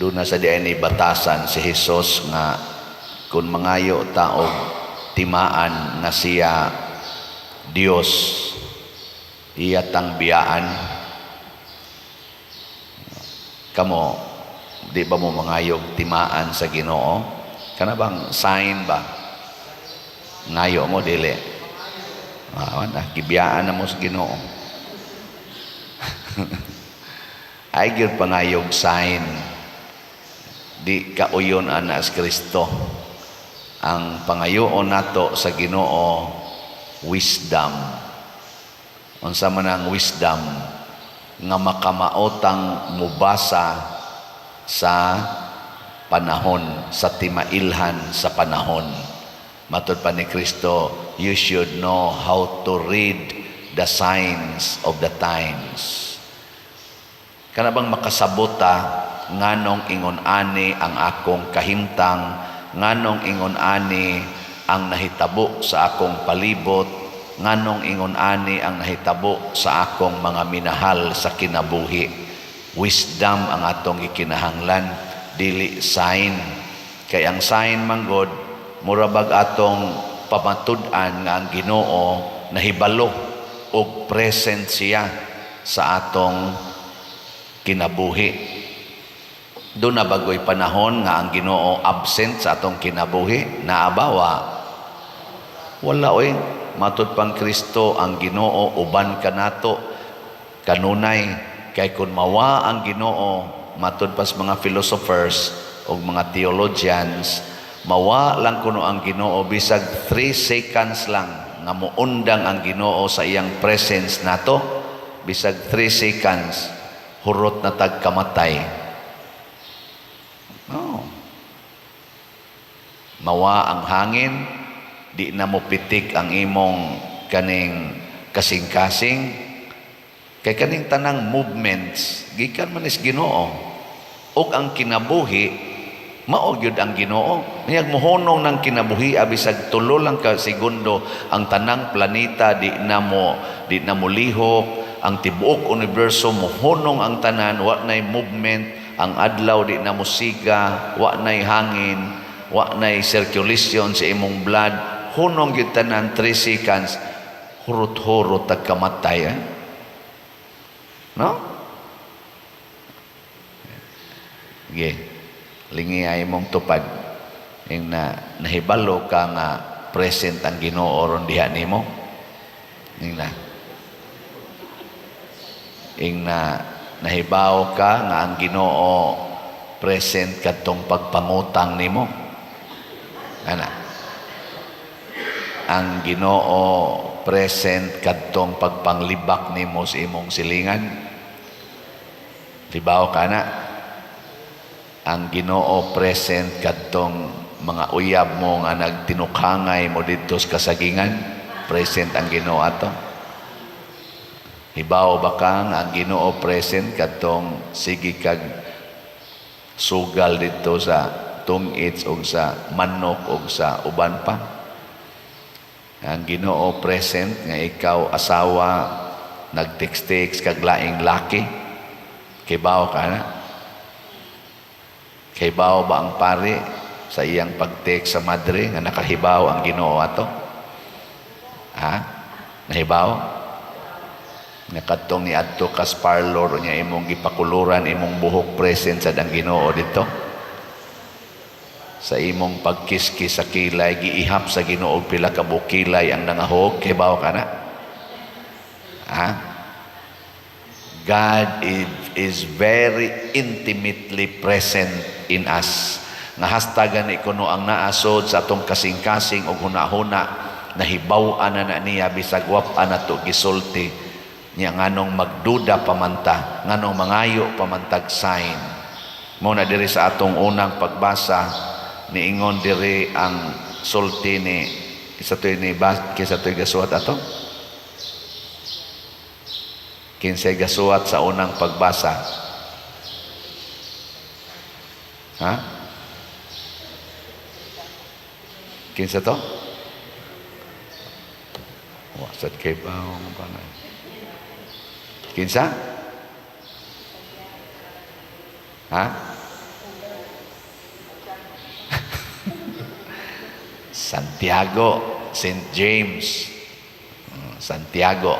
Duna sa diay ni batasan si Jesus nga kung mangayo ta og timaan nga siya Dios, iya tang biyaan. Kamo, di ba mo mangayog timaan sa Ginoo? Kana bang sign ba? Ngayo mo, dili? Ah, na, gibiyaan na mo sa Ginoo. Ay gyud pangayog sign. Di kauyon ana sa Kristo. Ang pangayoon nato sa Ginoo, wisdom. Unsa man ang wisdom? Nga makamaotang mubasa sa panahon, sa timailhan sa panahon. Matod pa ni Kristo, you should know how to read the signs of the times. Kana bang makasabot ta nganong ingon ani ang akong kahimtang, nganong ingon ani ang nahitabo sa akong palibot, nganong ingon ani ang nahitabo sa akong mga minahal sa kinabuhi. Wisdom ang atong gikinahanglan, dili sign. Kay ang sign manggod, mura bag atong pamatud-an nga ang Ginoo nahibalo og present siya sa atong kinabuhi. Duna ba goy panahon nga ang Ginoo absent sa atong kinabuhi? Naa ba wa? Wala oy. Matud pang Kristo, ang Ginoo uban kanato kanunay, kay kung mawa ang Ginoo, matud pas mga philosophers o mga theologians, mawa lang kuno ang Ginoo bisag 3 seconds lang nga muundang ang Ginoo sa iyang presence nato, bisag 3 seconds, hurot na tag kamatay. Oh. Mawa ang hangin, di na mo pitik ang imong kaning kasing-kasing. Kay kaning tanang movements, gikan man is Ginoo. Ug ang kinabuhi, mao gyud ang Ginoo. Mayag mohunong ng kinabuhi bisag 3 lang ka segundo, ang tanang planeta di na mo lihok, ang tibuok universo mohunong ang tanan, wa nay movement, ang adlaw di na mo siga, wa nay hangin, wa nay circulation sa imong blood, hunong gyud tanan 3 seconds, hurot-hurot tag kamatay. Eh? No? Sige. Lingi ay mong tupad. Yung na, nahibalo ka nga present ang Ginoo ron diha nimo. Yung na. Ing na nahibaw ka nga ang Ginoo present kadtong pagpangutang nimo. Ana. Ang Ginoo present kadtong pagpanglibak nimo sa imong silingan. Hibaw ka na. Ang Ginoo present kadtong mga uyab mo nga nagtinukangay mo didto sa kasagingan. Present ang Ginoo ato. Hibaw ba ka nga ang Ginoo present kadtong sige kag sugal didto sa tungits o sa manok o sa uban pa? Ang Ginoo present nga ikaw asawa nag-text-text kag laing laki. Kibaw ka na? Kibaw ba ang pari sa iyang pag-text sa madre nga nakahibaw ang Ginoo ato? Ha? Nahibaw? Nga kadtong niadto kas parlor niya, imong gipakuluran imong buhok, present sad ang Ginoo didto. Sa imong pagkiskis sa kilay, giihap sa Ginoo og pila ka bukilay ang nangahog, kibaw ka na? Ha? God is very intimately present in us. Nga hastagan ni kuno ang naasod sa atong kasing-kasing og hunahuna, nahibaw-an na na niya bisag wa pa nato gisulti niya. Nganong magduda pa man ta? Nganong mangayo pa man tag sign? Mo na diri sa atong unang pagbasa, niingon diri ang sulti ni isa to'y ni ba, kinsa to'y gasuwat ato? Kinsay gasuwat sa unang pagbasa? Ha? Kinsa to? Wa sad kay pa panay. Kinsa? Ha? Santiago, St. James. Santiago.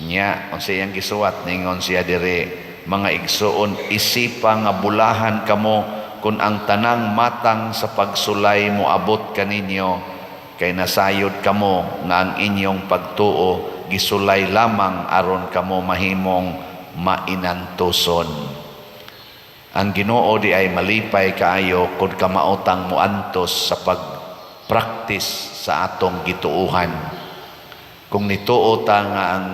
Nya, unsa iyang gisuwat? Ningon siya diri, "Mga igsuon, isipa nga bulahan kamo kung ang tanang matang sa pagsulay moabot kaninyo, kay nasayod kamo nga ang inyong pagtuo gisulay lamang aron kamo mahimong mainantuson." Ang Ginoo di ay malipay kaayo kung kamaotang moantos sa pag-practice sa atong gituuhan. Kung nituo ta nga ang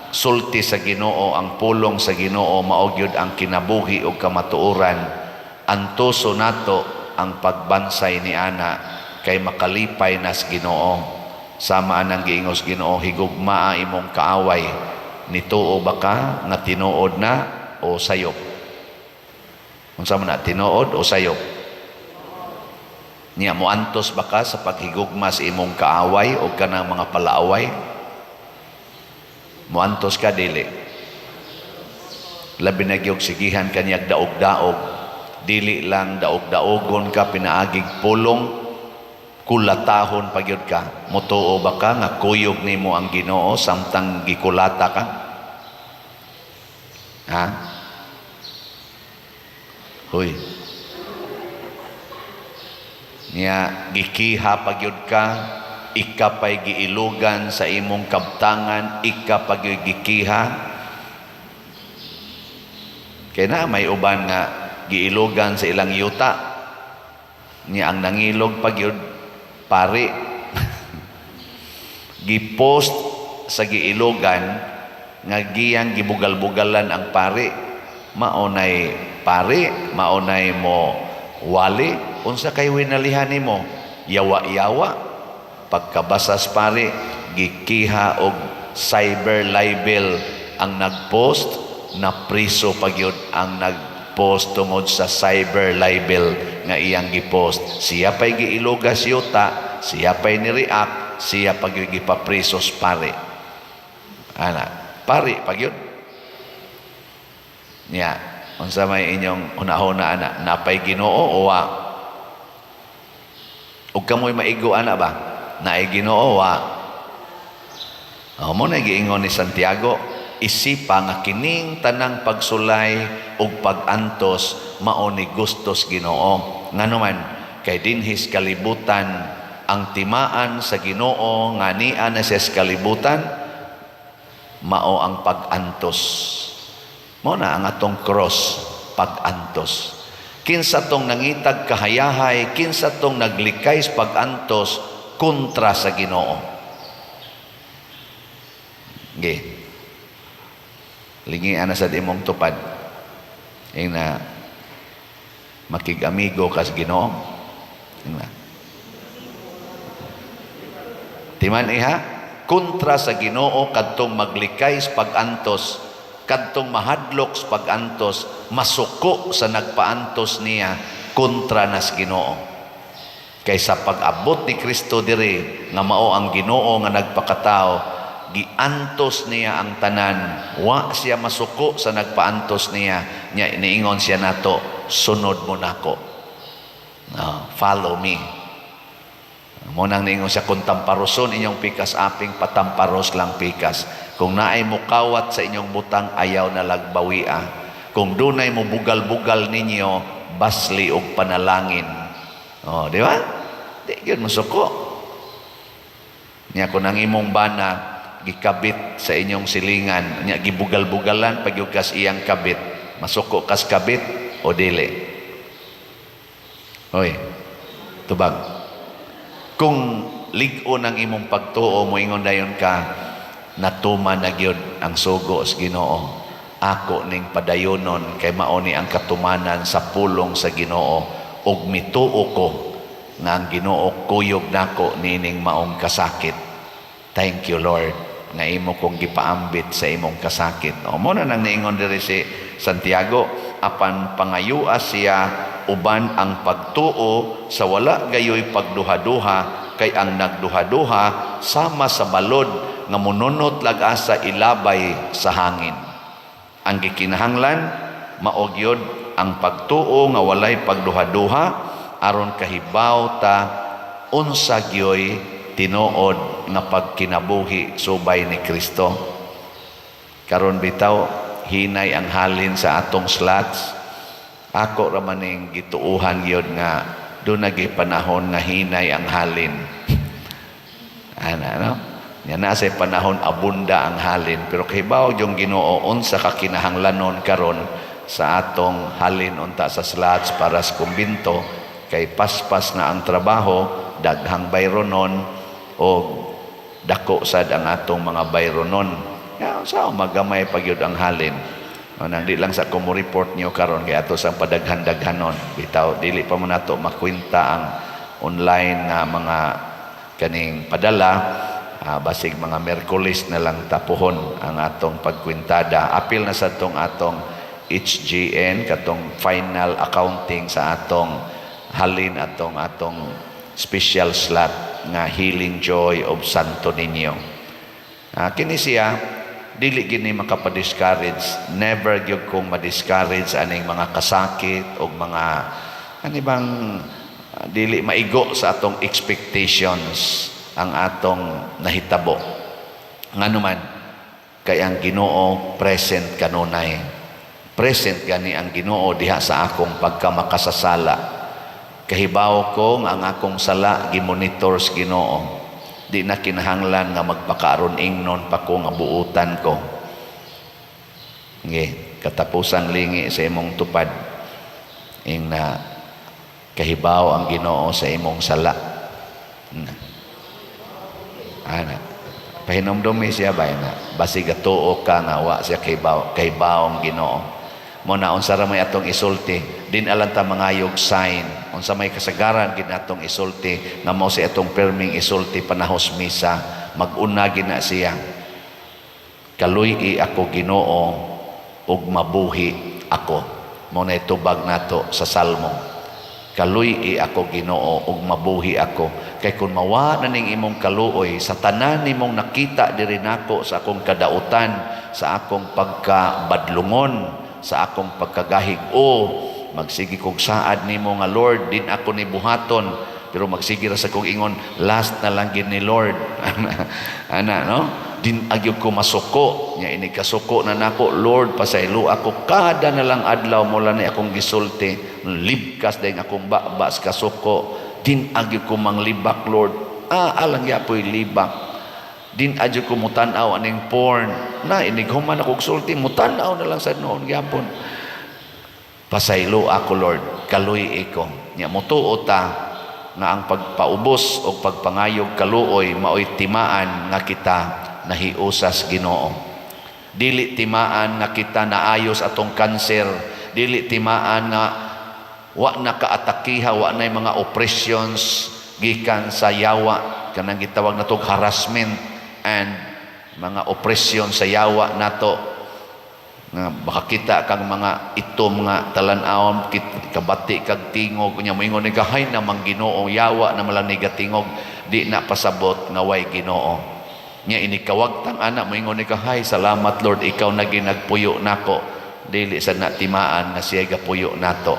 sulti sa Ginoo, ang pulong sa Ginoo mao gyud ang kinabuhi ug kamatuoran, antuso nato ang pagbansay ni ana kay makalipay nas Ginoo. Sama anang giingos Ginoo, "Higugmaa imong kaaway." Nituo ba ka nga tinuod na o sayop? Unsa man na, tinuod o sayop? Niya, moantos ba ka sa paghigugma sa imong kaaway o kanang mga palaaway? Moantos ka, dili? Labi na gyud sigihan kanyag daog-daog. Dili lang daog-daogon ka pinaagig pulong, kulatahon pa gyud ka. Motuo ba ka nga kuyog nimo ang Ginoo samtang gikulata ka? Ha? Hoy. Niya, gikiha pa gyud ka, ika pa'y giilugan sa imong kabtangan, ika pa gyud gikiha. Kaya na may uban nga giilugan sa ilang yuta. Niya, ang nangilog pa gyud pari. Gipost sa giilugan nga giyang gibugal-bugalan ang pari. Maunay pari, maunay mo wali, unsa kay winalihan nimo? Yawa-yawa. Pagkabasas pari, gikiha og cyber libel ang nagpost, na priso pa gyud ang nagpost tungod sa cyber libel nga iyang gipost. Siya pa'y giilugas yuta, siya pa'y ni-react, siya pa gyud gipaprisos pari. Ana, pari pa gyud. Niya, unsa may inyong hunahuna ana, napay Ginoo o wa? Ug kamoy maigo ana ba? Naay Ginoo, wa? Oh, mo na giingon ni Santiago, isipa nga kining tanang pagsulay ug pagantos mao ni gustos Ginoo. Ngano man, kay dinhis kalibutan ang timaan sa Ginoo nga nia na sa kalibutan mao ang pag-antos. Mao na ang atong cross, pag-antos. Kinsa tong nangitag kahayahay, kinsa tong naglikay sa pag-antos, kontra sa Ginoo. Ge. Lingian na sa imong tupad. Ing na makig-amigo kas Ginoo. Ing na. Timan iha, kontra sa Ginoo kadtong maglikay sa pag-antos, kadtong mahadlok sa pag-antos, masuko sa nagpaantos niya, kontra nas Ginoo. Kaysa pag-abot ni Kristo diri nga mao ang Ginoo nga nagpakatao, giantos niya ang tanan. Wa siya masuko sa nagpaantos niya. Nya niingon siya nato, "Sunod mo nako." No, "Follow me." Mo nang niingon siya, "Kung tamparoson inyong pikas aping, patamparos lang pikas. Kung naay mukawat sa inyong butang, ayaw na lagbawia. Kung dunay mo bugal-bugal ninyo, basli og panalangin." Oh, di ba? Di gyud mosuko. Nya kung ang imong bana gikabit sa inyong silingan, nya gibugal-bugalan pag kas iyang kabit, masuko kas kabit o dili? Hoy, tubag. Kung lig-on ang imong pagtuo, moingon dayon ka, "Natuman na gyud ang sugo sa Ginoo. Ako ning padayonon kay mao ni ang katumanan sa pulong sa Ginoo ug mituo ko nga ang Ginoo kuyog nako nining maong kasakit. Thank you, Lord, nga imo kong gipaambit sa imong kasakit." O mo na nang niingon diri si Santiago, apan pangayua siya uban ang pagtuo sa wala gayoy pagduha-duha, kay ang nagduha-duha sama sa balod nga mununot lag-asa ilabay sa hangin. Ang gikinahanglan mao gyud ang pagtuo nga walay pagduha-duha aron kahibaw ta unsa gyoy tinuod nga pagkinabuhi subay ni Kristo. Karon bitaw, hinay ang halin sa atong slots. Ako ra maning gituuhan gyud nga duna gyud panahon nga hinay ang halin. Ana, no? Nya na sa panahon abunda ang halin, pero kahibaw yung Ginoo unsa ka kinahanglanon karon sa atong halin unta sa slots para sa kumbinto, kay paspas na ang trabaho, daghang bayronon o dako sad ang atong mga bayronon. Ya, sa magamay pa gyud ang halin. O, nang di lang sa ko mo report niyo karon kay ato sang padaghan-daghanon. Bitaw dili pa mo nato makwenta ang online nga mga kaning padala, basig mga Merkulis na lang tapuhon ang atong pagkwintada. Apil na sa tong atong HGN, katong final accounting sa atong halin, atong atong special slot nga Healing Joy of Santo Niño. Kini siya dili gini makapa-discourage. Never gyud kong ma-discourage aning mga kasakit o mga ani bang dili maigo sa atong expectations ang atong nahitabo. Ngano man, kay ang Ginoo present kanunay. Present gani ang Ginoo diha sa akong pagkamakasasala. Kahibaw ko nga ang akong sala gimonitor sa Ginoo. Di na kinahanglan nga magpakaaron ingnon pa ko nga buutan ko. Nge, katapusang lingi sa imong tupad. Ing na kahibaw ang Ginoo sa imong sala. Ana. Pahinumdumi siya ba na basig tuo ka nga wa siya kahibaw, kahibaw ang Ginoo. Mo na unsa ra may atong isulti, din alang ta mangayog sign. Unsa may kasagaran gid natong isulti nga mao si atong perming isulti panahos misa, mag-una gina siya. "Kaluy-i ako, Ginoo, ug mabuhi ako." Mo na tubag nato sa Salmo. "Kaluy-i ako, Ginoo, ug mabuhi ako." Kay kung mawa na ning imong kaluoy sa tanan nimong nakita diri nako sa akong kadautan, sa akong pagkabadlungon, sa akong pagkagahig o magsigi kog saad nimo nga, "Lord, din ako ni buhaton," pero magsigi ra sa kog ingon, "Last na lang gid ni, Lord." Ana, no, din agyo ko masuko nya, ini kasuko na nako, "Lord, pasaylo ako." Kada na lang adlaw mo lang ni akong gisulti, libkas din akong babas kasuko. Din agyo ko manglibak, Lord. Alang yapoy libak. Din adyo ko mutan-aw aning porn na inig human ako og sulti, mutan-aw na lang sa noon gyapon. Pasaylo ako, Lord, kaluy ko. Nya motuo ta nga ang pagpaubos o pagpangayog kaluoy maoy timaan nga kita nahiusas Ginoo. Dili timaan nga kita naayos atong kanser, dili timaan nga wa na kaatakiha, wa na mga oppressions gikan sa yawa, kanang gitawag natog harassment and mga opresyon sa yawa nato nga makakita kang mga itom nga talan-awon, kabati kag tingog, kunya moingon ni gahay na mang Ginoo, yawa na malang ni gatingog. Di na pasabot nga way Ginoo. Nya ini kawagtang ana, moingon ni kahay, "Salamat, Lord, ikaw na ginagpuyo nako." Dili sa na timaan nga siya gapuyo nato.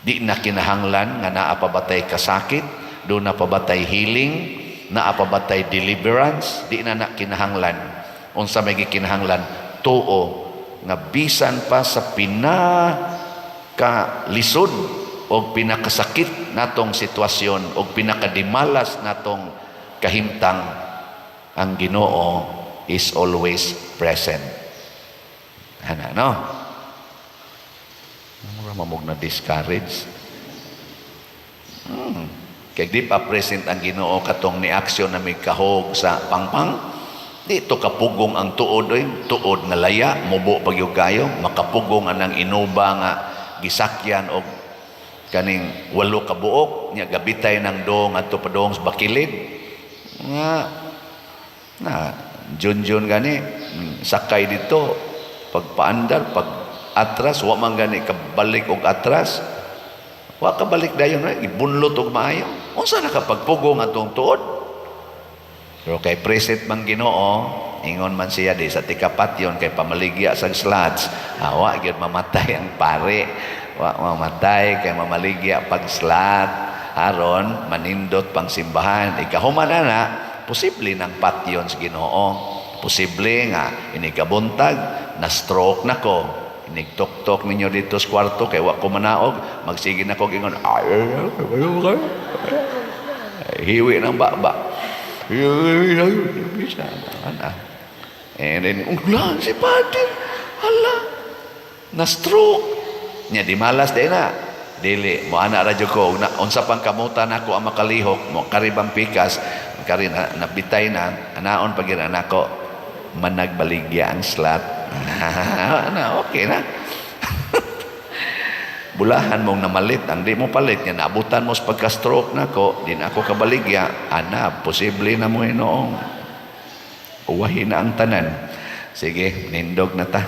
Di na kinahanglan nga naa pa batay kasakit, do na pa batay healing, naa pa batay deliverance, di na na kinahanglan. Unsa may gikinahanglan? Tuo nga bisan pa sa pinaka lisod o pinakasakit natong sitwasyon o pinakadimalas natong kahimtang, ang Ginoo is always present. Ana, no? Mura mamog na discourage. Kay di pa present ang Ginoo katong ni aksyon na may kahog sa pangpang. Dito kapugong ang tuod oy, tuod nga laya, mubo pag kayo, makapugong anang Innova nga gisakyan og kaning 8 ka buok nya gabitay ng dong adto padong sa Bakilid nga na jun-jun gani sakay dito, pagpaandar, pag atras, wa man gani kabalik og atras, wa kabalik dayon, ibunlot og maayo. Unsa na kapagpugong atong tuod? Pero kay present man Ginoo, ingon man siya di sa tikapatyon kay pamaligya sa slots, wa gyud mamatay ang pare. Wa mamatay kay mamaligya pag slot. Aron manindot pang simbahan. Ikahuman na, posible nang patyon sa Ginoo. Posible nga inikabuntag na stroke na ko. Inigtok-tok ninyo dito sa kwarto kay wa ko manaog, magsige na ko ingon, hiwi ng baba. And then, ula, si Father, hala, na stroke. Nya di malas di na. Dili, mo ana radyo ko, na, unsa pang kamutan nako ang makalihok, mo karibang pikas, kari na, nabitay na, anaon pag nako, managbaligya ang slot. Na, okay na. Bulahan mong namalit, ang di mo palit, nga naabutan mo sa pagka-stroke nako, di na ako kabaligya, ana, posible na mo hinoong. Uwahin na ang tanan. Sige, nindog na ta.